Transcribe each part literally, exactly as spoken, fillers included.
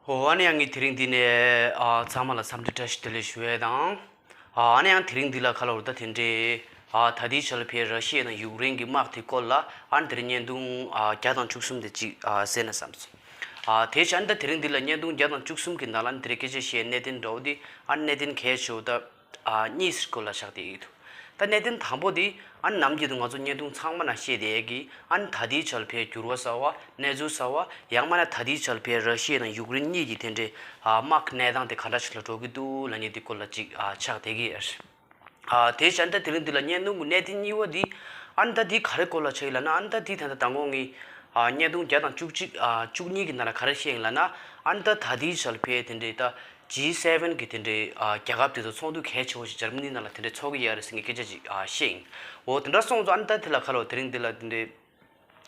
ཨོ། ཨ་ནི་ཡང་ངས་དེ་རིང་འདི་ནས་ཨ་ཚང་མ་ལ་འཚམས་འདྲི་བཀྲ་ཤིས་བདེ་ལེགས་ཞུ་ཡས་དང་། ཨ་ནི་ཡང་དེ་རིང་འདི་ལ་ག་ལབ་རེད། ད་དེ་འདྲའི་ཨ་ད་ལྟའི་ཆ་ལ་ཕར་ར་ཤི་ཡ་དང་ཡུཀ་རེན་གྱི་དམག་དེ་སྐོར་ལ་ཨ་ནི་དེ་རིང་བརྙན་ཐུང་ཨ་བརྒྱ་དང་བཅུ་གསུམ་དེ་ཅིག་ཨ་གསན་ན་བསམ་སོང་། ཨ་དེ་བྱས་ཨ་ནི་ད་དེ་རིང་འདི་ལ་བརྙན་ཐུང་བརྒྱ་དང་བཅུ་གསུམ་གྱི་ནང་ལ་ཨ་ནི་དེ་རིང་སྐད་ཆ་བཤད་གནད་དོན་འདྲ་བོ་དེ་ཨ་ནི་གནད་དོན་གལ་ཆེ་བོ་ད། ཨ་གཉིས་སྐོར་ལ་ཆགས་བསྡད་ཀྱི་འདུག་ད་གནད་དོན་དང་པོ་དེ་ཨ་ནི་ནམ་རྒྱུན་དུ་ང་ཚོ་བརྙན་ཐུང་ཚང་མ་ནང་བཤད་བསྡད་ཀྱི་ཨ་ནི་ད་ལྟའི་ཆར་ཕར་འགྱུར་བ་གསར་བ་གནས་ཚུལ་གསར་བ་ཡང་མིན་ན་ད་ལྟའི་ཆར་ཕར་ར་ཤི་ཡ་དང་ཡུཀ་རེན་གཉིས་ཀྱི་དེ་འདྲའི་ཨ་དམག་གནས་སྟངས་དེ་ག་འདྲ་ཞིག་ལ་འགྲོ་གི་འདུག་ལབ་མཁན་དེ་སྐོར་ལ་ཅིག་ཨ་ཆགས་བསྡད་ཀྱི་ཡོད་རེད། ཨ་དེ་བྱས་ཨ་ནི་ད་དེ་རིང་འདི་ལ་བརྙན་ཐུང་གི་གནད་དོན་གཉིས་པ་འདི་ཨ་ནི་ད་འདི་ག་རེ་སྐོར་ལ་ཆགས་ཡོད་ལབ་ན། ཨ་ནི་ད་འདི་ད་ལྟ་མདང་དགོང་ངས་ཨ་བརྙན་ཐུང་བརྒྱ་དང་བཅུ་གཅིག་ཨ་བཅུ་གཉིས་ཀྱི་ནང་ལ་ག་རེ་བཤད་ཡིན་ལབ་ན། ཨ་ནི་ད་ད་ལྟའི་ཆར་ཕར་དེ་འདྲའི་ད། ཇི་སེ་ཝེན་གི་དེ་འདྲའི་ཨ་རྒྱལ་ཁབ་དེ་ཚོ་ཚོགས་འདུ་གལ་ཆེ་བོ་ཞིག་འཇར་མ་ནི་ནང་ལ་དེ་འདྲའི་ཚོགས་ཀྱི་ཡོད་རེད་ཟེར་མཁན་སྐད་ཆ་ཅིག་ཨ་བཤད་ཡིན། འོ་དེ་འདྲ་སོང་ཙང་ཨ་ནི་ད་དེ་ལ་ག་ལབ་དེ་རིང་འདི་ལ་དེ་འདྲའི་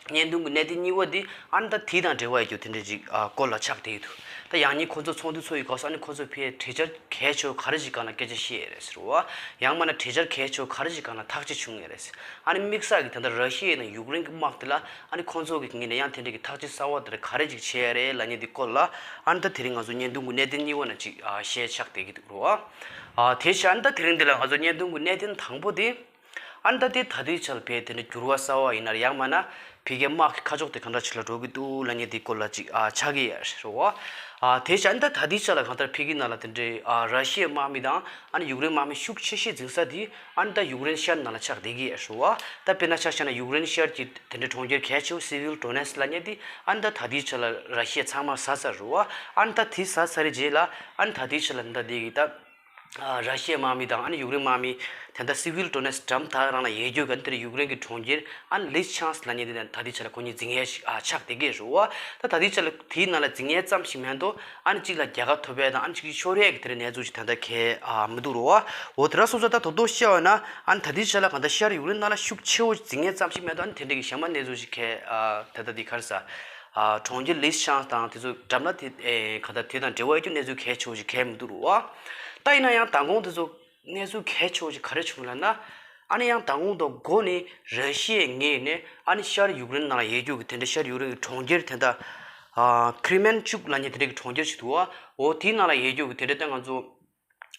བརྙན་ཐུང་གི་གནད་དོན་གཉིས་པ་འདི་ཨ་ནི་ད་དེ་དང་འབྲེལ་བ་ཡོད་རྒྱུ་དེ་འདྲའི་ཅིག་ཨ་སྐོར་ལ་ཆགས་བསྡད་ཡོད་འདུག་ད་ཡང་སྙིང་ཁོ་ཚོ་ཚོགས་འདུ་ཚོགས་ཡི་སྐབས་སུ་ཨ་ནི་ཁོ་ཚོ་ཕར་གྲོས་འཆར་གལ་ཆེ་བོ་ག་རེ་ཞིག་སྒང་ལ་སྐད་ཆ་བཤད་ཡོད་རེད་ཟེར་བ། ཡང་མིན་ན་གྲོས་འཆར་གལ་ཆེ་བོ་ག་རེ་ཞིག་སྒང་ལ་ཐག་གཅོད་བྱུང་ཡོད་རེད་ཟེར། ཨ་ནི་དམིགས་བསལ་གྱི་ད་ལྟ་ར་ཤི་ཡ་དང་ཡུཀ་རེན་གྱི་དམག་དེ་ལ་ཨ་ནི་ཁོང་ཚོ་གི་ངོས་ནས་ཡང་དེ་འདྲ་གི་ཐག་གཅོད་གསར་བ་དེ་འདྲ་ག་རེ་ཅིག་བྱས་རེད་ལབ་མཁན་དེ་སྐོར་ལ་ཨ་ནི་ད་དེ་རིང་ང་ཚོ་བརྙན་ཐུང་གི་གནད་དོན་གཉིས་པ་ནང་ཅིག་ཨ་བཤད་ཆགས་བསྡད་ཀྱི་འདུག་རོ། ཨ་དེ་བྱས་ཨ་ནི་ད་དེ་རིང་འདི་ལ་ང་ཚོ་བརྙན་ཐུང་གི་གནད་དོན་དང་པོ་དེ་ཨ་ནི་ད་དེ་ད་ལྟའི་ཆར་ཕར་དེ་འདྲ་འགྱུར་བ་གསར་བ་ཡིན་ན་ཡང་མིན་ན་ཕ་གིའི་དམག་གི་ཁ་ཕྱོགས་དེ་ག་འདྲ་ཅིག་ལ་འགྲོ་གི་འདུག་ལབ་མཁན་དེ་སྐོར་ལ་ཅིག་ཨ་ཆགས་ཀྱི་ཡོད་རེད་རོ། ཨ་དེ་བྱས་ཨ་ནི་ད་ད་ལྟའི་ཆར་ལ་གང་ལྟར་ཕ་གིའི་ནང་ལ་དེ་འདྲའི་ཨ་ར་ཤི་ཡའི་དམག་མི་དང་ཨ་ནི་ཡུཀ་རེན་དམག་མི་ཤུགས་ཆེ་ཤོས་འཛིང་ས་དེ་ཨ་ནི་ད་ཡུཀ་རེན་ཤར་ནང་ལ་ཆགས་བསྡད་ཀྱི་ཡོད་རེད་རོ། ད་དཔེར་ན་ཆ་བཞག་ན་ཡུཀ་རེན་ཤར་གྱི་དེ་འདྲའི་གྲོང་ཁྱེར་གལ་ཆེ་བོ་སི་ཝིལ་ཌོ་ནེ་སི་ལབ་མཁན་དེ་ཨ་ནི་ད་ད་ལྟའི་ཆར་ལ་ར་ཤི་ཡས་ཚང་མ་ཟ་ཚར་རེད་བ། ཨ་ནི་ད་དེ་ཟ་ཚར་རེད་རྗེས་ལ་ཨ་ནི་ད་ལྟའི་ཆར་ལ་ད་དེ་གི་ད་ཨ་ར་ཤི་ཡའི་དམག་མི་དང་ཨ་ནི་ཡུཀ་རེན་དམག་མི་དེ་འདྲ་སི་ཝིལ་ཌོ་ནེ་སི་འགྲམ་དག་རང་ལ་ཡོད་རྒྱུ་ག་དེར་ཡུཀ་རེན་གྱི་གྲོང་ཁྱེར་ཨ་ནི་ལི་ཆང་སི་ལབ་མཁན་དེ་ད་ལྟའི་ཆར་ལ་ཁོ་གཉིས་འཛིང་ཡས་ཤིག་ཨ་ཆགས་བསྡད་ཀྱི་རེད་བ། ད་ད་ལྟའི་ཆར་ལ་དེའི་ནང་ལ་འཛིང་ཡས་ཙམ་ཞིག་མེད་དོ། ཨ་ནི་གཅིག་ལ་རྒྱལ་ཁ་ཐོབ་པའི་དང་ཨ་ནི་གཅིག་ཤོར་ཡས་ཀྱི་དེ་འདྲའི་གནས་ཚུལ་ཞིག་ད་ལྟ་གལ་ཨ་མི་འདུག་རོ། འོ་དེ་འདྲ་སོང་ཙང་ད་དོ་དོ་བཤད་པ་ན་ཨ་ནི་ད་ལྟའི་ཆར་ལ་གང་ལྟར་ཤར་ཡུཀ་རེན་ནང་ལ་ཤུགས་ཆེ་བོ་འཛིང་ངེས་ཙམ་ཞིག་མེད་དོ། ཨ་ནི་དེ་འདྲ་གི་གཞན་པ་གནས་ཚུལ་ཞིག་གལ་ཨ་ད་ལྟ་འདི་ག་རེ་ཟ་ཨ་གྲོང་ཁྱེར་ལི་ཆང་དང་དེ་ཚོ་འགྲམ་ལ་དེ་ཨེ་གང་ལྟར་དེ་དང་འབྲེལ་བ་ཡོད་རྒྱུ་གནས་ཚུལ་གལ་ཆེ་བོ་ཞིག་གལ་མི་འདུག་རོ། ད་ཡིན་ན་ཡང་མདང་དགོང་དེ་ཚོ་གནས་ཚུལ་གལ་ཆེ་བོ་ཞིག་ག་རེ་བྱུང་ལབ་ན། ཨ་ནི་ཡང་མདང་དགོང་དང་འགོ་ནས་ར་ཤི་ཡའི་ངོས་ནས་ཨ་ནི་ཤར་ཡུཀ་རེན་ནང་ལ་ཡོད་རྒྱུ་གི་དེ་འདྲ་ཤར་ཡུཀ་རེན་གྱི་གྲོང་ཁྱེར་དེ་འདྲ་ཨ་ཁྲི་མེན་ཅུག་ལབ་མཁན་དེ་འདྲ་གི་གྲོང་ཁྱེར་ཞིག་འདུག་བ། འོ་དེའི་ནང་ལ་ཡོད་རྒྱུ་གི་དེ་འདྲ་ད་ང་ཚོ་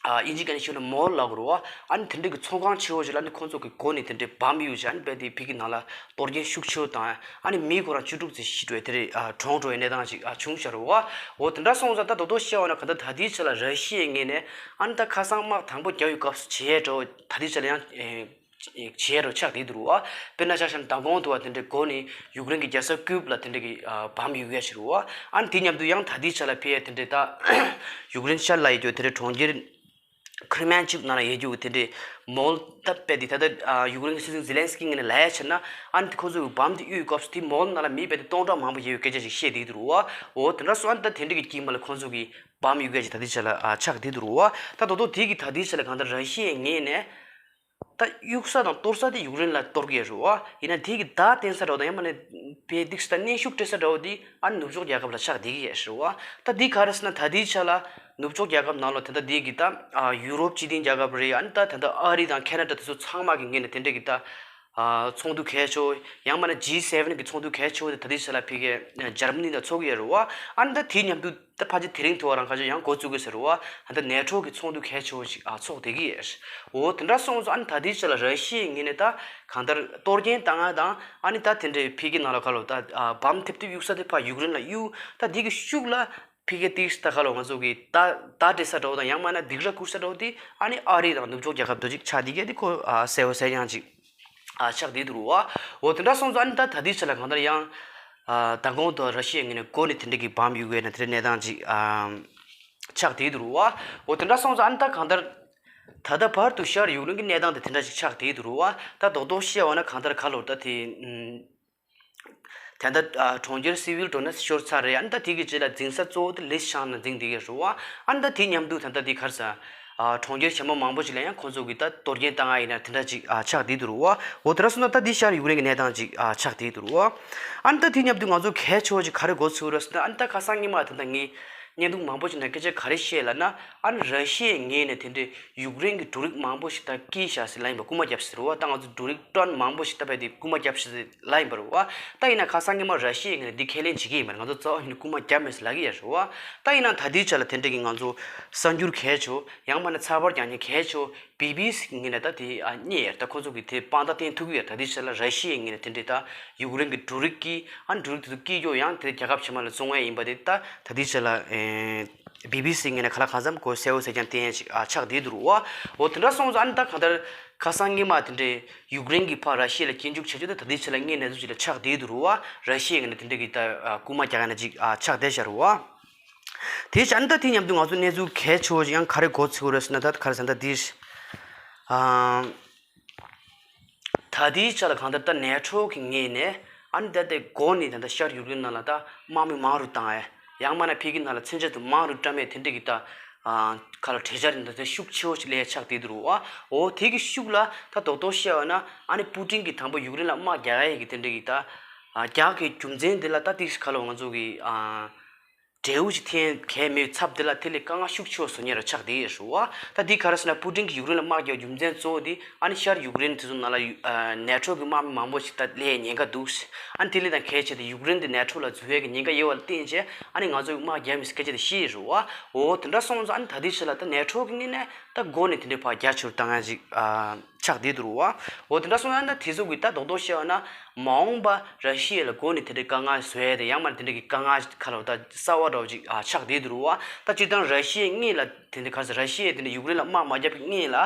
ཨ་དབྱིན་ཇིའི་སྐད་ནས་ཞུས་ན་མོལ་ལབ་དགོས་རེད་བ། ཨ་ནི་དེ་འདྲ་གི་ཚོང་ཁང་ཆེ་བོ་ཞིག་ལ་ཨ་ནི་ཁོང་ཚོ་གི་འགོ་ནས་དེ་འདྲའི་བམ་གཡུགས་བྱས་ཨ་ནི་རྦད་དེ་ཕ་གི་ནང་ལ་གཏོར་སྐྱོན་ཤུགས་ཆེ་བོ་བཏང་ཨ་ནི་མི་ཁོ་རང་བཅུ་དྲུག་ཙམ་ཤི་འགྲོ་ཡ་དེ་རེད། ཨ་གྲོངས་འགྲོ་ཡའི་གནས་སྟངས་ཤིག་ཨ་བྱུང་བཞག་རེད་བ། འོ་དེ་འདྲ་སོང་ཙང་ད་དོ་དོ་བཤད་པ་ན་ག་ད་ད་ལྟའི་ཆ་ལ་ར་ཤི་ཡའི་ངོས་ནས་ཨ་ནི་ད་ཁ་སང་དམག་དང་པོ་རྒྱག་ཡོད་སྐབས་སུ་བྱས་འགྲོ་ད་ལྟའི་ཆ་ལ་ཡང་ཨེ་བྱས་འགྲོ་ཆགས་བསྡད་འདུག་རེད་བ། དཔེར་ན་ཆ་བཞག་ན་མདང་དགོང་དུ་བ་དེ་འདྲའི་འགོ་ནས་ཡུཀ་རེན་གྱི་རྒྱལ་ས་ཀིབ་ལ་དེ་འདྲ་གི་ཨ་བམ་གཡུག་ཡ་ཞིག་རེད་བ། ཨ་ནི་དེ་མཉམ་དུ་ཡང་ད་ལྟའི་ཆ་ལ་ཕར་དེ་འདྲའི་ད་ཡུཀ་རེན་ཤར་ལ་ཡོད་རྒྱུ་དེ་འདྲའི་གྲོང་ཁྱེར་ཁྲི་མེན་ཅུག་ནང་ལ་ཡོད་རྒྱུ་དེ་འདྲའི་མོལ་ད་རྦད་དེ་ད་ལྟ་ཨ་ཡུཀ་རེན་གྱི་སྲིད་འཛིན་ཛེ་ལན་སི་ཀི་ངོས་ནས་ལབ་ཡ་བྱས་ན་ཨ་ནི་ཁོ་ཚོ་གི་བམ་དེ་གཡུག་སྐབས་སུ་དེ་མོལ་ནང་ལ་མི་རྦད་དེ་སྟོང་ཕྲག་མང་པོ་ཡོད་སྐད་ཆ་ཞིག་བཤད་བསྡད་འདུག་རེད་བ། འོ་དེ་འདྲ་སོང་ཨ་ནི་ད་དེ་འདྲ་གི་དཀྱིལ་མ་ལ་ཁོ་ཚོ་གི་བམ་གཡུག་ཡ་ཅིག་ད་ལྟའི་ཆ་ལ་ཨ་ཆགས་བསྡད་འདུག་རེད་བ། ད་དོ་དོ་དེ་གི་ད་ལྟའི་ཆ་ལ་གང་ལྟར་ར་ཤི་ཡའི་ངོས་ནས་ད་གཡུག་ས་དང་གཏོར་ས་དེ་ཡུཀ་རེན་ལ་གཏོར་གི་ཡོད་རེད་བ། ཡིན་ན་དེ་གི་བརྡ་བསྟན་ས་འདྲ་བོ་དང་ཡང་མིན་ན་དཔེ་འདུག་སེ་ད་གནོན་ཤུགས་སྤྲད་ས་འདྲ་བོ་དེ་ཨ་ནི་ནུབ་ཕྱོགས་རྒྱལ་ཁབ་ལ་ཆགས་བསྡད་ཀྱི་ཡོད་རེད་བ། ད་དེ་ག་རེ་ཟེར་ན་ད་ལྟའི་ཆ་ལ་ནུབ་ཕྱོགས་རྒྱལ་ཁབ་ནང་ལོགས་དེ་འདྲ་དེ་གི་ད་ཨ་ཡུ་རོབ་སྤྱི་མཐུན་རྒྱལ་ཁབ་རེད། ཨ་ནི་ད་དེ་འདྲ་ཨ་རི་དང་ཁེ་ན་ཌ་དེ་ཚོ་ཚང་མ་གི་ངོས་ནས་དེ་འདྲ་གི་ད་ཨ་ཚོགས་འདུ་གལ་ཆེ་བོ་ཡང་མིན་ན་ཇི་སེ་ཝེན་གི་ཚོགས་འདུ་གལ་ཆེ་བོ་དེ་ད་ལྟའི་ཆ་ལ་ཕ་གི་འཇར་མ་ནི་དང་ཚོགས་ཀྱི་ཡོད་རེད་བ། ཨ་ནི་ད་དེ་མཉམ་དུ་ད་ཕལ་ཆེར་དེ་རིང་དུ་བ་རང་ཁ་ཆེ་ཡང་འགོ་བཙུགས་དགོས་ཟེར་བ། ད་ནེ་ཊོ་གི་ཚོགས་འདུ་གལ་ཆེ་བོ་ཞིག་ཨ་ཚོགས་བསྡད་ཀྱི་ཡོད། འོ་དེ་འདྲ་སོང་ཙང་ཨ་ནི་ད་ལྟའི་ཆ་ལ་ར་ཤི་ཡའི་ངོས་ནས་ད་གང་ལྟར་གཏོར་སྐྱོན་བཏང་ཡ་དང་ཨ་ནི་ད་དེ་འདྲའི་ཕ་གི་ནང་ལ་ག་ལོ་ད་ཨ་བམ་ཐེབས་ཐེབས་གཡུག་ས་དེ་ཕར་ཡུཀ་རེན་ལ་གཡུག་ད་དེ་གི་ཤུགས་ལ་ཕ་གི་དེ་ད་ག་ལོ་ང་ཚོ་གི་ད་ད་འདྲེ་ས་འདྲ་བོ་དང་ཡང་མིན་ན་སྡིགས་ར་བསྐུལ་ས་འདྲ་བོ་དེ་ཨ་ནི་ཨ་རི་དང་ནུབ་ཕྱོགས་རྒྱལ་ཁབ་དེ་ཅིག་ཆགས་བསྡད་ཀྱི་དེ་ཁོ་ཨ་གསལ་བོ་གསལ་རྐྱང་ཅིག་ཨ་ཆགས་བསྡད་འདུག་རེད་བ། འོ་དེ་འདྲ་སོང་ཙང་ཨ་ནི་ད་ད་ལྟའི་ཆ་ལ་གང་ལྟར་ཡང་ཨ་མདང་དགོང་དུ་ར་ཤི་ཡའི་ངོས་ནས་འགོ་ནས་དེ་འདྲ་གི་བམ་གཡུག་ཡོད་ན་དེ་འདྲ་གནས་སྟངས་ཅིག་ཨ་ཆགས་བསྡད་འདུག་རེད་བ། འོ་དེ་འདྲ་སོང་ཙང་ཨ་ནི་ད་གང་ལྟར་ད་ལྟ་བར་དུ་ཤར་ཡུཀ་རེན་གྱི་གནས་སྟངས་དེ་དེ་འདྲ་ཞིག་ཆགས་བསྡད་འདུག་རེད་བ། ད་རྡོག་རྡོག་བཤད་པ་ན་གང་ལྟར་ག་ལོར་ད་དེ་ཨ་དེ་འདྲ་ཨ་གྲོང་ཁྱེར་སི་ཝིལ་ཌོ་ནེ་སི་ཤོར་ཚར་རེད། ཨ་ནི་ད་དེ་གི་རྗེས་ལ་འཛིང་ས་གཙོ་བོ་དེ་ལི་ཆང་ནང་འཛིང་བསྡད་ཀྱི་རེད་བ། ཨ་ནི་ད་དེ་མཉམ་དུ་ད་ལྟ་དེ་ག་རེ་ཟ། ཨ་གྲོང་ཁྱེར་གཞན་པ་མང་པོ་ཞིག་ལ་ཡང་ཁོང་ཚོ་གིས་ད་གཏོར་སྐྱོན་བཏང་ཡ་ཡིན་ན་དེ་འདྲ་ཅིག་ཨ་ཆགས་བསྡད་འདུག་རེད་བ། འོ་དེ་འདྲ་སོང་ན་ད་འདི་ཤར་ཡུཀ་རེན་གྱི་གནས་སྟངས་ཅིག་ཨ་ཆགས་བསྡད་འདུག་རེད་བ། ཨ་ནི་ད་དེ་མཉམ་དུ་ང་ཚོ་གལ་ཆེ་བ་ཅིག་ག་རེ་མགོ་ཚོས་རེད་ཟེར་ན། ཨ་ནི་ད་ཁ་སང་ཉི་མ་ད་ལྟ་ངས་ བརྙན་ཐུང་མང་པོ་ཞིག་ནང་སྐད་ཆ་ག་རེ་བཤད་ལབ་ན། ཨ་ནི་ར་ཤི་ཡའི་ངོས་ནས་དེ་འདྲའི་ཡུཀ་རེན་གྱི་འབྲུ་རིགས་མང་པོ་ཞིག་ད་བསྐྱིས་བཞག་ཟེར་ལབ་ཡིན་པ། རྐུ་མ་བརྒྱབ་ཟེར་བ། ད་ང་ཚོ་འབྲུ་རིགས་ཊོན་མང་པོ་ཞིག་ད་རྦད་དེ་རྐུ་མ་བརྒྱབ་ཟེར་ལབ་ཡིན་པ་རེད་བ། ད་ཡིན་ན་ཁ་སང་ཉི་མ་ར་ཤི་ཡའི་ངོས་ནས་འདི་ཁས་ལེན་བྱེད་ཀྱི་ཡིན་པ་རེད། ང་ཚོ་རྩ་བ་ཉིད་ནས་རྐུ་མ་བརྒྱབ་མེད་ཟེར་ལབ་ཀྱི་ཡོད་རེད་བ། ད་ཡིན་ན་ད་ལྟའི་ཆ་ལ་དེ་འདྲ་གི་ང་ཚོ་གསར་འགྱུར་གལ་ཆེ་བོ། ཡང་མིན་ན་ཚགས་པར་རྒྱག་མཁན་གལ་ཆེ་བོ། བི་བི་སི་གི་ངོས་ནས་ད་དེ་ཨ་རྙེད་ཡོད་རེད། ད་ཁོང་ཚོ་གིས་དེ་དཔང་རྟགས་བསྟན་ཐུབ་ཀྱི་ཡོད་རེད། ད་ལྟའི་ཆ་ལ་ར་ཤི་ཡའི་ངོས་ནས་དེ་འདྲའི་ད་ཡུཀ་རེན་གྱི་འབྲུ་རིགས་ཀྱི་ཨ་འབྲུ་རིགས་དེ་ཚོ་བསྐྱིས་ཀྱོག་ཡང་དེ་རྒྱལ་ཁབ་ཕྱི་མ་ལ་བཙོང་ཡས་ཡིན་པ་དེ་ད་ད་ལྟའི་ཆ་ལ་ཨེ་བི་བི་སི་ངོས་ནས་ག་ལ་གང་འཚམ་གོ་གསལ་བོ་གསལ་རྐྱང་བསྟན་ཡས་ཅིག་ཨ་ཆགས་བསྡད་འདུག་རུ་བ། འོ་དེ་འདྲ་སོང་ཙང་ཨ་ནི་ད་གང་ལྟར་ཁ་སང་སྔོན་མ་དེ་འདྲའི་ཡུཀ་རེན་གྱིས་ཕར་ར་ཤི་ཡ་ལ་སྐྱོན་འཛུགས་བྱས་ཆོག་ད་ད་ལྟའི་ཆ་ལ་དངོས་གནས་ཚུལ་ཅིག་ལ་ཆགས་བསྡད་འདུག་རུ་བ། ར་ཤི་ཡའི་ངོས་ནས་དེ་འདྲ་གི་ད་ཨ་རྐུ་མ་རྒྱག་ཡ་ན་ཅིག་ཨ་ཆགས་བསྡད་ཤག་རུ་བ། དེ་བྱས་ཨ་ནི་ད་དེ་མཉམ་དུ་ང་ཚོ་གནས་ཚུལ་གལ་ཆེ་བོ་ཞིག་ཡང་ག་རེ་གོ་ཚོད་རེད་ཟེར་ན། ད་ག་རེ་ཟེར་ན་ད་འདི་ཨ་ད་ལྟའི་ཆ་ལ་གང་ལྟར་ད་ནེ་ཊོ་གི་ངོས་ནས་ཨ་ནི་ད་ལྟའི་འགོ་ནས་ད་ལྟ་ཤར་ཡུཀ་རེན་ནང་ལ་ད་དམག་མི་མང་རུ་བཏང་ཡ། ཡང་མིན་ན་ཕ་གི་ནང་ལ་མཚོན་ཆ་དེ་མང་རུ་བཀྲམ་ཡ་དེ་འདྲ་གི་ད་ཨ་ག་ལ་གྲོས་འཆར་འདི་ད་ཤུགས་ཆེ་བོ་ཞིག་སླེབས་ཆགས་བསྡད་འདུག་རུ་བ། འོ་དེ་གི་ཤུགས་ལ་ད་རྡོག་རྡོག་བཤད་པ་ན་ཨ་ནི་པུ་ཏིན་གྱིས་དང་པོ་ཡུཀ་རེན་ལ་དམག་རྒྱག་ཡ་གི་དེ་འདྲ་གི་ད་ཨ་རྒྱག་གི་རྒྱུ་མཚན་དེ་ལ་ད་ཏིག་ག་ལ་ང་ཚོ་གི་ཨ། འབྲས་བུ་ཞིག་ཐོན་གལ་མེད་ཚབ་དེ་ལ་དེ་ལས་དཀའ་ངལ་ཤུགས་ཆེ་བ་བཟོ་ཉེན་ར་ཆགས་བསྡད་ཡོད་རེད་བ། ད་འདི་ག་རེ་ཟེར་ན་པུ་ཏིན་གྱིས་ཡུཀ་རེན་ལ་དམག་རྒྱག་རྒྱུ་མཚན་གཙོ་བོ་དེ་ཨ་ནི་ཤར་ཡུཀ་རེན་དེ་ཚོ་ནང་ལ་ཡུ་ཨ་ནེ་ཊོ་གི་དམག་མི་མང་པོ་ཞིག་ད་སླེབས་ཉེན་ཁ་འདུག་ཨ་ནི་དེ་ལས་དང་གལ་ཆེ་དེ་ཡུཀ་རེན་དེ་ནེ་ཊོ་ལ་འཛུལ་ཡས་ཀྱི་ཉེན་ཁ་ཡོད་པ་ལ་བརྟེན་བྱས་ཨ་ནི་ང་ཚོ་དམག་རྒྱག་མི་སྲིད་སྐད་ཆ་དེ་བཤད་ཡོད་རེད་བ། འོ་དེ་འདྲ་སོང་ཙང་ཨ་ནི་ད་ལྟའི་ཆ་ལ་ད་ནེ་ཊོ་གི་ངོས་ནས་ད་འགོ་ནས་དེ་འདྲའི་ཕར་རྒྱ་ཆེ་རུ་བཏང་ཡ་ཅིག་ཨ། ཆགས་བསྡད་འདུག་རུ་བ། འོ་དེ་འདྲ་སོང་ཙང་ད་དེ་ཚོ་གི་ད་རྡོག་རྡོག་བཤད་པ་ན་མ་འོངས་པ་ར་ཤི་ཡ་ལ་འགོ་ནས་དེ་འདྲའི་དཀའ་ངལ་བཟོ་ཡ་དེ་ཡང་མ་དེ་འདྲའི་གི་དཀའ་ངལ་ཁ་ལོ་ད་གསར་བ་འདྲ་བོ་ཅིག་ཨ་ཆགས་བསྡད་འདུག་རུ་བ། ད་སྤྱིར་བཏང་ར་ཤི་ཡའི་སྔོན་ལ་དེ་འདྲའི་ག་རེ་ཟེར་ར་ཤི་ཡས་དེ་འདྲའི་ཡུཀ་རེན་ལ་དམག་མ་བརྒྱབ་པའི་སྔོན་ལ་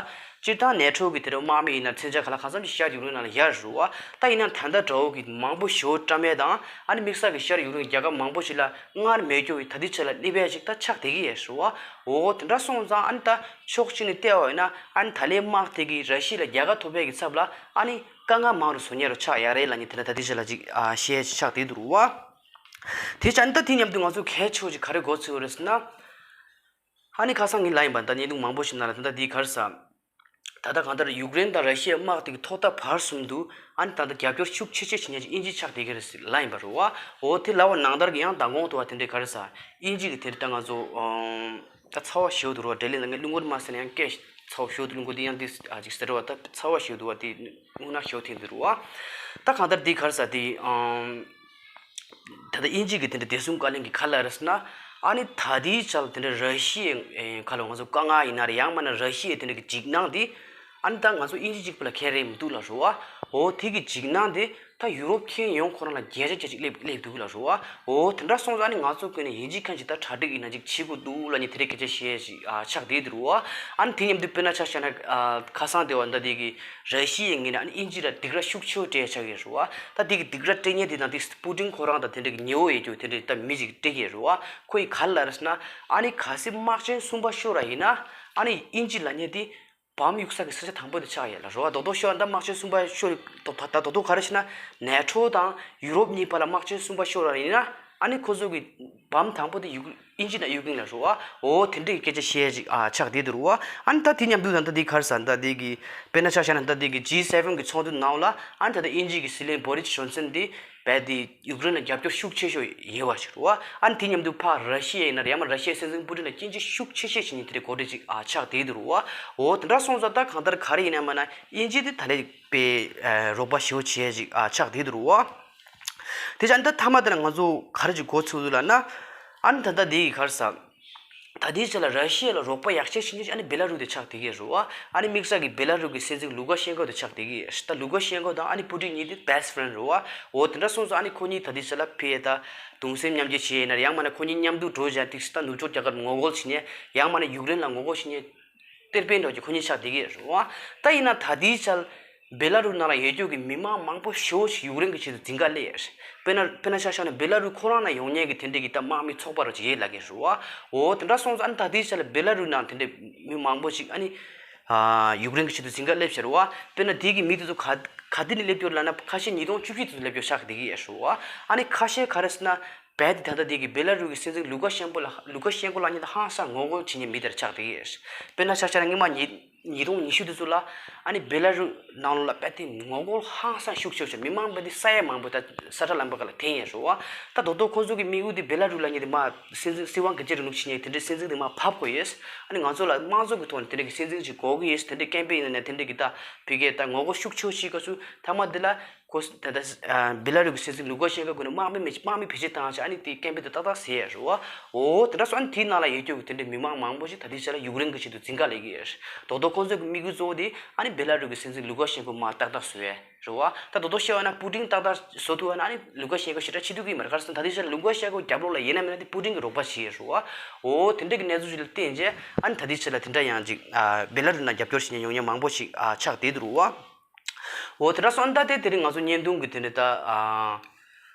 སྤྱིར་བཏང་ནེ་ཊོ་གི་དེ་འདྲའི་དམག་མི་ཡིན་ན་མཚོན་ཆ་ག་ལ་གང་འཚམ་ཅིག་ཤར་ཡུཀ་རེན་ནང་ལ་ཡོད་རེད་རུ་བ། ད་ཡིན་ན་ད་ལྟ་འདྲ་བོ་གི་མང་པོ་ཞེ་པོ་བཀྲམ་ཡས་དང་ཨ་ནི་དམིགས་བསལ་གི་ཤར་ཡུཀ་རེན་གྱི་རྒྱལ་ཁབ་མང་པོ་ཞིག་ལ་སྔར་མེད་རྒྱུ་བའི་ད་ལྟའི་ཆ་ལ་སླེབས་ཡས་ཅིག་ད་ཆགས་བསྡད་ཀྱི་ཡོད་རེད་རུ་བ། འོ་དེ་འདྲ་སོང་ཙང་ཨ་ནི་ད། ཕྱོགས་གཅིག་ནས་བལྟས་པ་ཡིན་ན་ཨ་ནི་ད་ལན་དམག་དེ་གིས་ར་ཤི་ཡ་ལ་རྒྱལ་ཁ་ཐོབ་པའི་གི་ཚབ་ལ་ཨ་ནི་དཀའ་ངལ་མང་རུ་བཟོ་ཉེན་རུ་ཆགས་ཡ་རེད་ལབ་ནས་དེ་ལ་ད་ལྟའི་ཆ་ལ་ཅིག་ཨ་བཤད་ཆགས་བསྡད་འདུག་རུ་བ། དེ་བྱས་ཨ་ནི་ད་དེ་མཉམ་དུ་ང་ཚོ་གལ་ཆེ་བོ་ཅིག་ག་རེ་གོ་ཚོད་རེད་ཟེར་ན། ཨ་ནི་ཁ་སང་ངས་ལབ་ཡིན་པ་ད་བརྙན་ཐུང་མང་པོ་ཞིག་ནང་ལ་ད་ལྟ་འདི་ག་རེ་ཟེར། ད་ལྟ་གང་ལྟར་ཡུཀ་རེན་དང་ར་ཤི་ཡའི་དམག་དེ་གི་ཐོག་མཐའ་བར་གསུམ་དུ་ཨ་ནི་ད་ལྟ་རྒྱབ་སྐྱོར་ཤུགས་ཆེ་ཆེ་བྱེད་མཁན་ཅིག་དབྱིན་ཇི་ཆགས་བསྡད་ཀྱི་རེད་ཟེར་ལབ་ཡིན་པ་རུ་བ། འོ་དེ་ལབ་པ་ནང་ལྟར་གྱི་ཡང་མདང་དགོང་དུ་བ་དེ་འདྲའི་ག་རེ་ཟེར་དབྱིན་ཇི་གི་དེ་འདྲ་ད་ང་ཚོ་ཨང་། ད་ཚ་བ་ཞེ་པོ་འདུག་ར་བ། འབྲེལ་ལས་ལ་ངས་གླུ་འཁོར་མ་ཟེར་ན་ཡང་སྐད་ཚ་བ་ཞེ་པོ་འདུག་གླུ་འཁོར་འདི་ཡང་འདི་ཨ་ཅིག་ཟེར་བ་ད་ཚ་བ་ཞེ་པོ་འདུག་བ། འདི་རྔུལ་ནག་ཞེ་པོ་ཐོན་འདུག་ར་བ། ད་གང་ལྟར་འདི་ག་རེ་ཟེར་འདི་ཨམ། ད་ལྟ་དབྱིན་ཇི་གི་དེ་འདྲ་བདེ་སྲུང་བཀའ་བློན་གྱིས་ག་ལབ་རེད་ཟེར་ན། ཨ་ནི་ད་ལྟའི་ཆར་དེ་འདྲ་ར་ཤི་ཡའི་ཁ་ལ་ང་ཚོ་དཀའ་ངལ་ཡིན་ན་རེད། ཡང་མིན་ན་ར་ཤི་ཡའི་དེ་འདྲ་གི་འཇིགས་སྣང་འདི་ཨ་ནི་ད་ང་ཚོ་དབྱིན་ཇི་གཅིག་པུ་ལ་ཁྱད་རེད་མི་འདུག་ལབ་ར་བ། འོ་དེ་གི་འཇིགས་སྣང་འདི། ད་ཡུ་རོབ་ཁྱོན་ཡོངས་ཁོ་རང་ལ་བརྒྱ་ཆ་བརྒྱ་ཅིག་སླེབས་སླེབས་འདུག་ལབ་རེད་བ། འོ་དེ་འདྲ་སོང་ཙང་ཨ་ནི་ང་ཚོ་ཀུན་ནས་དབྱིན་ཇི་མཁན་ཅིག་ད་གྲ་སྒྲིག་ཡིན་ན་ཅིག་བྱེད་དགོས་འདུག་ལབ་ནས་དེ་འདྲའི་སྐད་ཆ་བཤད་ཅིག་ཨ་ཆགས་བསྡད་འདུག་རེད་བ། ཨ་ནི་དེ་མཉམ་དུ་དཔེར་ན་ཆ་བཞག་ན་ཨ་ཁ་སང་དེ་བ་ད་དེ་གི་ར་ཤི་ཡའི་ངོས་ནས་ཨ་ནི་དབྱིན་ཇི་ལ་སྡིགས་ར་ཤུགས་ཆེ་བོ་སྤྲད་ཆགས་ཡོད་རེད་བ། ད་དེ་གི་སྡིགས་ར་སྤྲད་མཁན་དེ་དང་དེ་པུ་ཏིན་ཁོ་རང་དང་དེ་འདྲ་གི་ཉེ་བོ་ཡོད་རྒྱུ་དེ་འདྲ་ད་མི་ཅིག་སྤྲད་ཀྱི་ཡོད་རེད་བ། ཁོ་ཡིས་ག་རེ་ལབ་རེད་ཟེར་ན། ཨ་ནི་གལ་སྲིད་དམག་ཆེན་གསུམ་པ་ཤོར་བ་ཡིན་ན་ཨ་ནི་དབྱིན་ཇི་ལབ་མཁན་དེ། བམ་གཡུག་ས་གི་ས་ཆ་དང་པོ་དེ་ཆགས་ཡོད་ལབ་རེད་བ། རྡོག་རྡོག་ཤོར་ད་དམག་ཆེན་གསུམ་པ་ཤོར་ད་རྡོག་རྡོག་ག་རེ་ཟེར་ན། ནེ་ཊོ་དང་ཡུ་རོབ་གཉིས་བར་ལ་དམག་ཆེན་གསུམ་པ་ཤོར་བ་ཡིན་ན་ཨ་ནི་ཁོ་ཚོ་གི་བམ་དང་པོ་དེ་ཡུ་དབྱིན་ཇི་ནང་གཡུག་གིན་ལབ་རེད་བ། འོ་དེ་འདྲའི་སྐད་ཆ་བཤད་ཅིག་ཨ་ཆགས་བསྡད་འདུག་རེད་བ། ཨ་ནི་ད་དེ་མཉམ་དུ་ད་ལྟ་དེ་ག་རེ་ཟེར་ད་དེ་གི་དཔེར་ན་ཆ་བཞག་ན་ད་དེ་གི་ཇི་སེ་ཝེན་གི་ཚོགས་འདུ་ནང་ལ་ཨ་ནི་ད་ལྟ་དབྱིན་ཇི་གི་སྲིད་བློན་བོ་རིས་ཇོན་སན་དེ། རྦད་དེ་ཡུཀ་རེན་ལ་རྒྱབ་སྐྱོར་ཤུགས་ཆེ་ཤོས་ཡོད་པ་ཞིག་རེད་བ། ཨ་ནི་དེ་མཉམ་དུ་ཕར་ར་ཤི་ཡ་ཡིན་ན་རེད། ཡང་མིན་ར་ཤི་ཡའི་སྲིད་འཛིན་པུ་ཏིན་ལ་སྐྱོན་བརྗོད་ཤུགས་ཆེ་ཤོས་བྱེད་མཁན་དེ་འདྲའི་གོ་སྒྲིག་ཅིག་ཨ་ཆགས་བསྡད་འདུག་རེད་བ། འོ་དེ་འདྲ་སོང་ཙང་ད་གང་ལྟར་ག་རེ་ཡིན་ན་མིན་ན་དབྱིན་ཇི་དེ་ད་ལས་དཔེ་རོགས་པ་ཞེ་པོ་བྱེད་ཡས་ཅིག་ཨ་ཆགས་བསྡད་འདུག་རེད་བ། དེ་བྱས་ཨ་ནི་ད་མཐའ་མ་དེ་ལ་ང་ཚོ་ག་རེ་ཅིག་གོ་ཚུགས་འདུག་ལབ་ན། ཨ་ནི་ད་ལྟ་དེ་ཡི་ག་རེ་ཟེར། ད་ལྟའི་ཆ་ལ་ར་ཤི་ཡ་ལ་རོགས་པ་ཡག་ཤོས་བྱེད་མཁན་ཅིག་ཨ་ནི་བེ་ལ་རུ་དེ་ཆགས་བསྡད་ཀྱི་རེད་བ། ཨ་ནི་དམིགས་བསལ་གྱི་བེ་ལ་རུ་གི་སྲིད་འཛིན་ལུ་ཀ་ཤེན་ཀོ་དེ་ཆགས་བསྡད་ཀྱི་ཡོད། ད་ལུ་ཀ་ཤེན་ཀོ་དང་ཨ་ནི་པུ་ཏིན་གཉིས་དེ་བེ་སི་ཊི་ཕེ་རེན་ཌི་རེད་བ། འོ་དེ་འདྲ་སོང་ཙང་ཨ་ནི་ཁོ་གཉིས་ད་ལྟའི་ཆ་ལ་ཕར་ད་གདུང་སེམས་མཉམ་སྐྱེད་བྱས་ཡིན་ན་རེད། ཡང་མིན་ན་ཁོ་གཉིས་མཉམ་དུ་འགྲོ་བྱས་ཏིག་ཙམ་ད་ནུབ་ཕྱོགས་རྒྱལ་ཁབ་ངོ་རྒོལ་བྱེད་མཁན། ཡང་མིན་ན་ཡུཀ་རེན་ལ་ངོ་རྒོལ་བྱེད་མཁན། གཏེར་དཔོན་འདྲ་བོ་ཅིག་ཁོ་གཉིས་ཆགས་བསྡད་ཀྱི་རེད་བ། ད་ཡིན་ན་ད་ལྟའི་ཆ་ལ་བེ་ལ་རུ་ནང་ལ་ཡོད་རྒྱུ་གི་མི་མང་མང་པོ་ཞེ་པོ་ཞིག་ཡུཀ་རེན་གྱི་ཆེད་དུ་འཛིང་ག་སླེབས་ཡོད་རེད། དཔེར་ན་དཔེར་ན་ཆ་བཞག་ན་བེ་ལ་རུ་ཁོ་རང་ནང་ཡོང་མཁན་གྱི་དེ་འདྲའི་གི་ད་དམག་མི་ཚོགས་པ་འདྲ་བོ་ཅིག་ཡོད་ལབ་ཀྱི་རེད་བ། འོ་དེ་འདྲ་སོང་ཙང་ཨ་ནི་ད་ལྟའི་ཆ་ལ་བེ་ལ་རུ་ནང་དེ་འདྲའི་མི་མང་པོ་ཞིག་ཨ་ནི་ཨ་ཡུཀ་རེན་གྱི་ཆེད་དུ་འཛིང་ག་སླེབས་ཤག་རེད་བ། དཔེར་ན་དེ་གི་མི་དེ་ཚོ་ག་ག་དུས་ནས་སླེབས་ཀྱི་ཡོད་ལབ་ན་ཁ་ཤས་ཉིས་སྟོང་བཅུ་བཞི་དེ་ཚོ་སླེབས་ཀྱི་ཡོད་ཆགས་བསྡད་ཀྱི་ཡོད་རེད་བ། ཨ་ནི་ཁ་ཤས་ག་རེ་ཟེར་ན། རྦད་དེ་ད་ལྟ་དེ་གི་བེ་ལ་རུ་གི་སྲིད་འཛིན་ལུ་ཀ་ཤེན་པོ་ལ་ལུ་ཀ་ཤེན་ཀོ་ལབ་མཁན་དེ་ཧང་སང་ངོ་རྒོལ་བྱེད་མཁན་མི་དེ་འདྲ་ཆགས་བསྡད་ཀྱི་ཡོད། དཔེར་ན་ཆ་བཞག་ན་སྔོན་མ་ཉིས་ ཉིས་སྟོང་ཉི་ཤུ་དེ་ཚོ་ལ་ཨ་ནི་བེ་ལ་རུ་ནང་ལོགས་ལ་དཔེ་དེ་ངོ་རྒོལ་ཧང་སང་ཤུགས་ཆེ་ཤོས་མི་མང་དཔེ་དེ་ས་ཡ་མང་པོ་ད་ས་ཁྲ་ལམ་པ་ག་ལ་འཐེན་ཡས་རེད་བ། ད་རྡོག་རྡོག་ཁོང་ཚོ་གི་དམིགས་ཡུལ་དེ་བེ་ལ་རུ་ལབ་མཁན་དེ་མར་སྲིད་འཛིན་སྲིད་དབང་སྒེར་གཅོད་རིང་ལུགས་ཆེད་མཁན་དེ་འདྲའི་སྲིད་འཛིན་དེ་མར་ཕབ་དགོས་ཡས། ཨ་ནི་ང་ཚོ་ལ་དམངས་གཙོ་གི་ཐོག་ནས་དེ་འདྲ་གི་སྲིད་འཛིན་ཅིག་དགོས་ཀྱི་ཡོད། དེ་འདྲའི་ཀེམ་པེན་ཡིན་ན་དེ་འདྲ་གི་ད་བོད་སྐད་ད་ངོ་རྒོལ་ཤུགས་ཆེ་ཤོས་ཤིག་ག་ཚོད་ཐ་མ་དེ་ལ་ཁོ་ད་ལྟ་བེ་ལ་རུ་གི་སྲིད་འཛིན་ལུ་ཀ་ཤན་ཀ་ཁོ་ནས་དམག་མི་མི་དམག་མི་བེད་སྤྱོད་བཏང་བྱས་ཨ་ནི་དེ་ཀེམ་པེན་དེ་ཏག་ཏག་ཟེར་ཡས་རེད་བ། འོ་དེ་འདྲ་སོང་ཨ་ནི་དེའི་ནང་ལ་ཡོད་རྒྱུ་གི་དེ་འདྲའི་མི་མང་མང་པོ་ཞིག་ད་ལྟའི་ཆ་ལ་ཡུཀ་རེན་གི་ཆེད་དུ་འཛིང་ག་ལས་ཀྱི་ཡོད། རྡོག་རྡོག་ཁོང་ཚོ་གི་དམིགས་ཡུལ་གཙོ་བོ་དེ་ཨ་ནི་བེ་ལ་རུ་གི་སྲིད་འཛིན་ལུ་ཀ་ཤན་ཀ་མར་ཏག་ཏག་བཟོ་ཡས་རེད་བ། ད་རྡོག་རྡོག་བཤད་པ་ན་པུ་ཏིན་ཏག་ཏག་བཟོ་ཐུབ་པ་ན་ཨ་ནི་ལུ་ཀ་ཤན་ཀ་ཞེ་དྲག་ཆེ་ཐུབ་ཀྱི་མ་རེད། ག་རེ་ཟེར་ན་ད་ལྟའི་ཆ་ལ་ལུ་ཀ་ཤན་ཀ་རྒྱབ་ལོགས་ལ་ཡིན་ན་མིན་ན་དེ་པུ་ཏིན་གི་རོགས་པ་བྱེད་ཡས་རེད་བ། འོ་དེ་འདྲ་གི་གནས་ཚུལ་ཞིག་ལ་བརྟེན་བྱས་ཨ་ནི་ད་ལྟའི་ཆ་ལ་དེ་འདྲ་ཡང་ཅིག་ཨ་བེ་ལ་རུ་ནང་རྒྱབ་སྐྱོར་བྱེད་མཁན་ཡོང་མཁན་མང་པོ་ཞིག་ཨ་ཆགས་བསྡད་འདུག་རེད་བ། འོ་དེ་འདྲ་སོང་ད་དེ་དེ་རིང་ང་ཚོ་བརྙན་ཐུང་གི་དེ་འདྲ་ད་ཨ་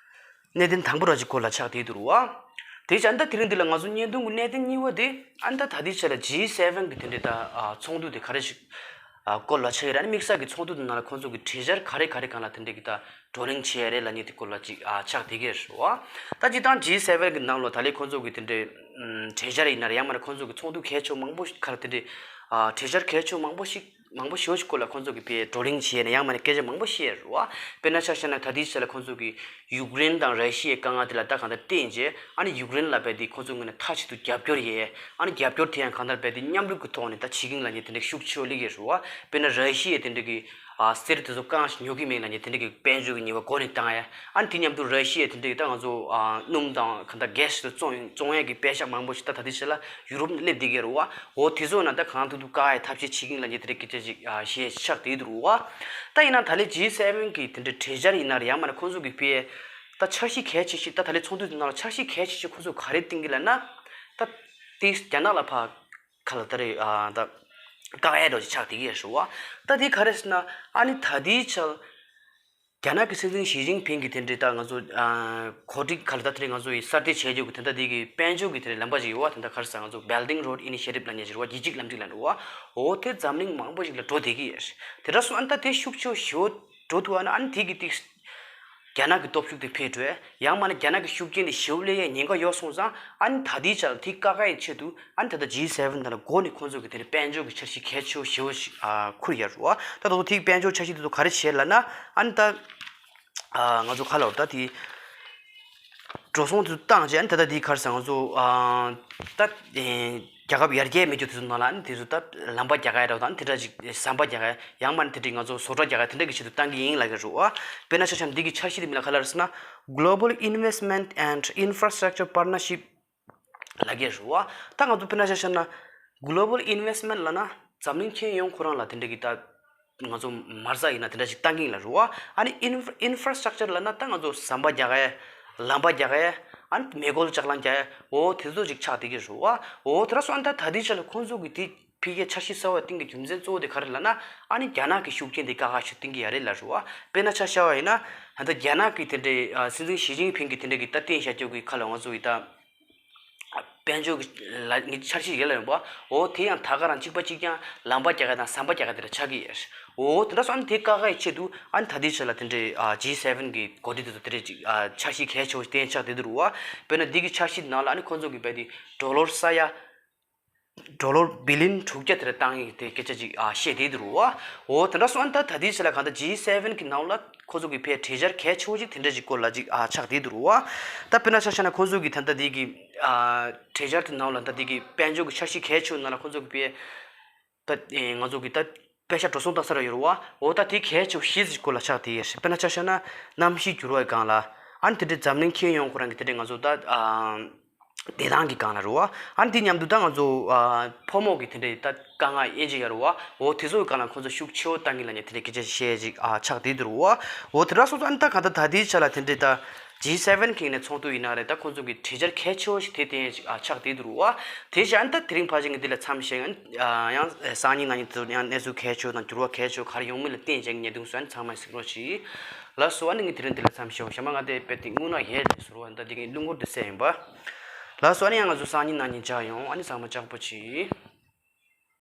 གནད་དོན་དང་པོ་ར་ཅིག་སྐོར་ལ་ཆགས་བསྡད་འདུག་རེད་བ། དེ་བྱས་ཨ་ནི་ད་དེ་རིང་འདི་ལ་ང་ཚོ་བརྙན་ཐུང་གི་གནད་དོན་གཉིས་པ་དེ་ཨ་ནི་ད་ད་ལྟའི་ཆ་ལ་ཇི་སེ་ཝེན་གི་དེ་འདྲ་ད་ཨ་ཚོགས་འདུ་དེ་ག་རེ་ཞིག་ཨ་སྐོར་ལ་ཆགས་ཡོད་རེད། ཨ་ནི་དམིགས་བསལ་གི་ཚོགས་འདུ་དེ་ནང་ལ་ཁོང་ཚོ་གི་གྲོས་འཆར་ག་རེ་ག་རེ་སྒང་ལ་དེ་འདྲ་གི་ད་བགྲོ་གླེང་བྱས་རེད་ལབ་མཁན་དེ་སྐོར་ལ་ཅིག་ཨ་ཆགས་བསྡད་ཀྱི་རེད་བ། ད་སྤྱིར་བཏང་ཇི་སེ་ཝེན་གི་ནང་ལོ་ད་ལོའི་ཁོང་ཚོ་གི་དེ་འདྲའི་ཨམ་གྲོས་འཆར་ཡིན་ན་རེད། ཡང་མིན་ན་ཁོང་ཚོ་གི་ཚོགས་འདུ་གལ་ཆེ་བ་མང་པོ་ཞིག་ཁར་དེ་འདྲའི་ཨ་གྲོས་འཆར་གལ་ཆེ་བ་མང་པོ་ཞིག་མང་པོ་ཞེ་པོ་ཞིག་སྐོར་ལ་ཁོང་ཚོ་གི་དཔེ་བགྲོ་གླེང་བྱས་ནས་ཡང་མིན་ན་སྐད་ཆ་མང་པོ་བཤད་རེད་བ། དཔེར་ན་ཆ་བཞག་ན་ད་ལྟའི་ཆ་ལ་ཁོང་ཚོ་གི་ཡུཀ་རེན་དང་ར་ཤི་ཡའི་དཀའ་ངལ་དེ་ལ་ད་གང་ལྟར་བརྟེན་བྱས་ཨ་ནི་ཡུཀ་རེན་ལ་རྦད་དེ་ཁོང་ཚོའི་ངོས་ནས་མཐའ་གཅིག་ཏུ་རྒྱབ་སྐྱོར་ཡས། ཨ་ནི་རྒྱབ་སྐྱོར་དེ་ཡང་གང་ལྟར་རྦད་དེ་མཉམ་རུབ་ཀྱི་ཐོག་ནས་ད་བྱེད་ཀྱི་ཡིན་ལབ་མཁན་དེ་འདྲ་ཤུགས་ཆེ་བོ་སླེབས་ཀྱི་རེད་བ། དཔེར་ན་ར་ཤི་ཡས་དེ་འདྲ་གི་ཨ་གསེར་དེ་ཚོ་བཀང་ཞིག་ཉོ་གི་མེད་ལབ་མཁན་དེ་འདྲ་གི་དཔལ་འབྱོར་གྱི་ཉེས་པ་འགོ་ནས་བཏང་ཡས། ཨ་ནི་དེ་མཉམ་དུ་ར་ཤི་ཡས་དེ་འདྲ་གི་ད་ང་ཚོ་ཨ་སྣུམ་དང་གང་ལྟར་གྷེ་སི་དེ་བཙོང་བཙོང་ཡས་ཀྱི་པེ་ཤག་མང་པོ་ཞིག་ད་ད་ལྟའི་ཆ་ལ་ཡུ་རོབ་ནས་སླེབས་བསྡད་ཀྱི་རེད་བ། འོ་དེ་ཚོ་ནང་ད་གང་ཐུབ་ཐུབ་བཀག་ཡས་ཐབས་ཤེས་བྱེད་ཀྱི་ཡིན་ལབ་མཁན་དེ་འདྲ་སྐད་ཆ་ཞིག་ཨ་བཤད་ཆགས་བསྡད་འདུག་རེད་བ། ད་ཡིན་ན་ད་ལོའི་ཇི་སེ་ཝེན་གི་དེ་འདྲའི་གྲོས་འཆར་ཡིན་ན་རེད། ཡང་མིན་ན་ཁོང་ཚོ་གི་དཔེ་ད་འཆར་གཞི་གལ་ཆེ་ཤོས་ད་ད་ལོའི་ཚོགས་འདུ་དེ་ནང་ལ་འཆར་གཞི་གལ་ཆེ་ཤོས་ཁོང་ཚོ་ག་རེ་བཏིང་གི་ལབ་ན། ད་དེ་རྒྱ་ནག་ལ་ཕར་ག་ལ་ད་རེད་ཨ་ད་བཀག་ཡས་འདྲ་ཅིག་ཆགས་བསྡད་ཀྱི་ཡོད་རེད་བ། ད་དེ་ག་རེ་ཟེར་ན་ཨ་ནི་ད་ལྟའི་ཆར་རྒྱ་ནག་གི་སྲིད་འཛིན་ཞི་ཅིན་ཕིང་གིས་དེ་འདྲའི་ད་ང་ཚོ་ཨ་གོ་སྒྲིག་ག་ལ་ད་དེ་རིང་ང་ཚོ་ཡི་གསར་གཏོད་བྱས་རྒྱུ་གི་དེ་འདྲ་དེ་གི་དཔལ་འབྱོར་གི་དེ་འདྲའི་ལམ་པ་ཞིག་ཡོད་བ། དེ་འདྲ་ག་རེ་ཟེར་ང་ཚོ་Belt and Road Initiative ལབ་མཁན་ཞིག་རེད་བ། རྒྱལ་སྤྱིའི་ལམ་ཐིག་ལབ་འགྲོ་བ། འོ་དེ་འཛམ་གླིང་མང་པོ་ཞིག་ལ་འགྲོ་བསྡད་ཀྱི་ཡོད་རེད། དེ་འདྲ་སོང་ཨ་ནི་ད་དེ་ཤུགས་ཆེ་བོ་ཞེ་པོ་འགྲོ་ཐུབ་ཨ་ན་ཨ་ནི་དེ་གི་དེ་རྒྱ་ནག་གི་སྟོབས་ཤུགས་དེ་འཕེལ་འགྲོ་ཡ། ཡང་མིན་ན་རྒྱ་ནག་གི་ཤུགས་རྐྱེན་དེ་ཞེ་པོ་སླེབས་ཡའི་ཉེན་ཁ་ཡོད་སོང་ཙང་ཨ་ནི་ད་ལྟའི་ཆར་དེ་བཀག་ཡའི་ཆེད་དུ་ཨ་ནི་ད་ལྟ་ཇི་སེ་ཝེན་དེ་ལ་འགོ་ནས་ཁོང་ཚོ་གི་དེ་ནས་དཔལ་འབྱོར་གྱི་འཆར་གཞི་གལ་ཆེ་བོ་ཞེ་པོ་ཞིག་ཨ་ཁུར་ཡ་རུ་བ། ད་ད་དུང་དེའི་དཔལ་འབྱོར་འཆར་གཞི་དེ་ཚོ་ག་རེ་བྱས་ལབ་ན་ཨ་ནི་ད་ཨ་ང་ཚོ་ག་ལ་བ་ད་དེ་འགྲོ་སོང་དེ་ཚོ་བཏང་རྗེས་ཨ་ནི་ད་ལྟ་དེའི་ཁར་ས་ང་ཚོ་ཨ་ད་རྒྱལ་ཁབ་ཡར་རྒྱས་མེད་རྒྱུ་དེ་ཚོ་ནང་ལ་ཨ་ནི་དེ་ཚོ་ད་ལམ་པ་རྒྱག་ག་ཡ་འདྲ་བ་དང་དེ་འདྲ་ཅིག་ཟམ་པ་རྒྱག་ག་ཡ་ཡང་མིན་ན་དེ་འདྲ་ང་ཚོ་བཟོ་གྲྭ་རྒྱག་ག་ཡ་དེ་འདྲ་གི་ཆེད་དུ་བཏང་གི་ཡིན་ལབ་ཀྱི་རུ་བ། དཔེར་ན་ཆ་བཞག་ན་འདི་གི་འཆར་གཞི་དེ་མིང་ལ་ག་ལབ་རེད་ཟེར་ན་Global Investment and Infrastructure Partnership ལབ་ཀྱི་རེད་བ། ད་ང་ཚོ་དཔེར་ན་ཆ་བཞག་ན་Global Investment ལབ་ན་འཛམ་གླིང་ཁྱོན་ཡོངས་ཁོ་རང་ལ་དེ་འདྲ་གི་ད་ང་ཚོ་མ་རྩ་ཡིན་ན་དེ་འདྲ་ཞིག་བཏང་གི་ཡིན་ལབ་རེད་བ། ཨ་ནི་Infra- Infrastructure ལབ་ན་ད་ང་ཚོ་ཟམ་པ་རྒྱག་ཡ། ལམ་པ་རྒྱག་ཡ། ཨ་ནི་མེ་འཁོར་ལྕགས་ལམ་རྒྱག་ཡ། འོ་དེ་ཚོ་ཞིག་ཆགས་བསྡད་ཀྱི་རེད་བ། འོ་དེ་འདྲ་སོང་ཨ་ནི་ད་ད་ལྟའི་ཆ་ལ་ཁོང་ཚོ་གི་དེ་འཕེལ་རྒྱས་འཆར་གཞི་གསར་བ་བཏིང་གི་རྒྱུ་མཚན་གཙོ་བོ་དེ་ག་རེ་ལབ་ན་ཨ་ནི་རྒྱ་ནག་གི་ཤུགས་རྐྱེན་དེ་བཀག་ཁ་ཞིག་བཏིང་གི་ཡ་རེད་ལབ་རེད་བ། དཔེར་ན་ཆ་བཞག་པ་ཡིན་ན་ད་ལྟ་རྒྱ་ནག་གི་དེ་འདྲའི་ཨ་སྲིད་འཛིན་ཞི་ཅིན་ཕིང་གིས་དེ་འདྲ་གི་ད་བཏིང་བཞག་རྒྱུ་གི་ཁ་ལ་ང་ཚོ་གི་ད། དཔལ་འབྱོར་གྱི་ལ་ངའི་འཆར་གཞི་ཡོད་ལ་ཡོད་པ། འོ་དེ་ཡང་ད་ག་རང་གཅིག་པ་གཅིག་རྐྱང་ལམ་པ་རྒྱག་ག་དང་ཟམ་པ་རྒྱག་ག་དེ་འདྲ་ཆགས་ཀྱི་ཡོད། འོ་དེ་འདྲ་སོང་ཨ་ནི་དེ་བཀག་གའི་ཆེད་དུ་ཨ་ནི་ད་ལྟའི་ཆ་ལ་དེ་འདྲའི་ཨ་ཇི་སེ་ཝེན་གི་འགོ་ཁྲིད་དེ་ཚོ་དེ་འདྲའི་ཅིག་ཨ་འཆར་གཞི་གལ་ཆེ་བོ་ཞིག་གཏན་ཆགས་བསྡད་འདུག་རུ་བ། དཔེར་ན་འདི་གི་འཆར་གཞི་ནང་ལ་ཨ་ནི་ཁོང་ཚོ་གི་བས་དེ་ཌོ་ལར་ས་ཡ་ཌོ་ལར་བི་ལི་ཡོན་དྲུག་བརྒྱ་དེ་འདྲ་བཏང་ཡིན་དེ་སྐད་ཆ་ཅིག་ཨ་བཤད་བསྡད་འདུག་རུ་བ། འོ་དེ་འདྲ་སོང་ཨ་ནི་ད་ད་ལྟའི་ཆ་ལ་གང་ལྟར་ཇི་སེ་ཝེན་གི་ནང་ལ་ཁོ་ཚོ་གི་ཕའི་གྲོས་འཆར་གལ་ཆེ་བོ་ཅིག་དེ་འདྲ་ཅིག་སྐོར་ལ་ཅིག་ཨ་ཆགས་བསྡད་འདུག་རུ་བ། ད་དཔེར་ན་ཆ་བཞག་ན་ཁོ་ཚོ་གི་ད་ལྟ་འདི་གི་ཨ་གྲོས་འཆར་དེ་ནང་ལ་ད་འདི་གི་དཔལ་འབྱོར་གི་འཆར་གཞི་གལ་ཆེ་བོ་ནང་ལ་ཁོ་ཚོ་གི་ཕའི་ད་ཨེ་ང་ཚོ་གི་ད་པེ་ཤ་འགྲོ་སོང་བཏང་ས་ར་ཡོད་རུ་བ། འོ་ད་དེ་གལ་ཆེ་བོ་བཞི་ཅིག་སྐོར་ལ་ཆགས་བསྡད་ཡོད་ཤག་དཔེར་ན་ཆ་བཞག་ན་གནམ་གཤིས་འགྱུར་བའི་སྒང་ལ་ཨ་ནི་དེ་འདྲའི་འཛམ་གླིང་ཁྱོན་ཡོངས་ཁོ་རང་གི་དེ་འདྲའི་ང་ཚོ་ད་ཨ། བདེ་ཐང་གི་སྒང་ལ་རུ་བ། ཨ་ནི་དེ་མཉམ་དུ་ད་ང་ཚོ་ཨ་ཕོ་མོ་གི་དེ་འདྲའི་ད་དཀའ་ངལ་དབྱེ་འབྱེད་ཡ་རུ་བ། འོ་དེ་ཚོ་གི་སྒང་ལ་ཁོང་ཚོ་ཤུགས་ཆེ་བོ་བཏང་གི་ལ་ཉེ་དེ་འདྲའི་སྐད་ཆ་བཤད་ཅིག་ཨ་ཆགས་བསྡད་འདུག་རུ་བ། འོ་དེ་འདྲ་སོང་ཙང་ཨ་ནི་ད་ག་ད་དེའི་ཆ་ལ་དེ་འདྲའི་ད་ཇི་སེ་ཝེན་གི་ནས་ཚོགས་འདུ་ཡིན་ན་རེད། ད་ཁོང་ཚོ་གི་གྲོས་འཆར་གལ་ཆེ་བོ་ཞིག་དེ་བསྟན་ཅིག་ཨ་ཆགས་བསྡད་འདུག་རུ་བ། དེ་བཞིན་ཨ་ནི་ད་དེ་རིང་ཕལ་ཆེར་ངས་འདི་ལ་མཚམས་བཞག་ཨ་ནི་ཡང་སང་ཉིན་གནངས་ཉིན་དུ་ཡང་གནས་ཚུལ་གལ་ཆེ་བོ་དང་འགྱུར་བ་གལ་ཆེ་བོ་ག་རེ་ཡོང་མིན་ལ་བསྟན་བྱས་ངས་ཉེ་དུང་སོང་ཨ་ནི་ཚང་མ་གཟིགས་རོགས་གྱིས། ལགས་སོ། ཨ་ནི་ངས་དེ་རིང་འདི་ལ་མཚམས་བཞག་ཞྭ་མ་ང་དེ་དཔེ་དེ་དངུལ་ནག་ཡས་དེ་ཟུར་བ་འདི་དེ་གའི་རླུང་འཁོར་དེ་སད་ཡིན་པ། ལགས་སོ། ཨ་ནི་ཡང་ང་ཚོ་སང་ཉིན་གནངས་ཉིན་མཇལ་ཡོང་། ཨ་ནི་ཚང་མ་ལྕགས་པོ་གྱིས།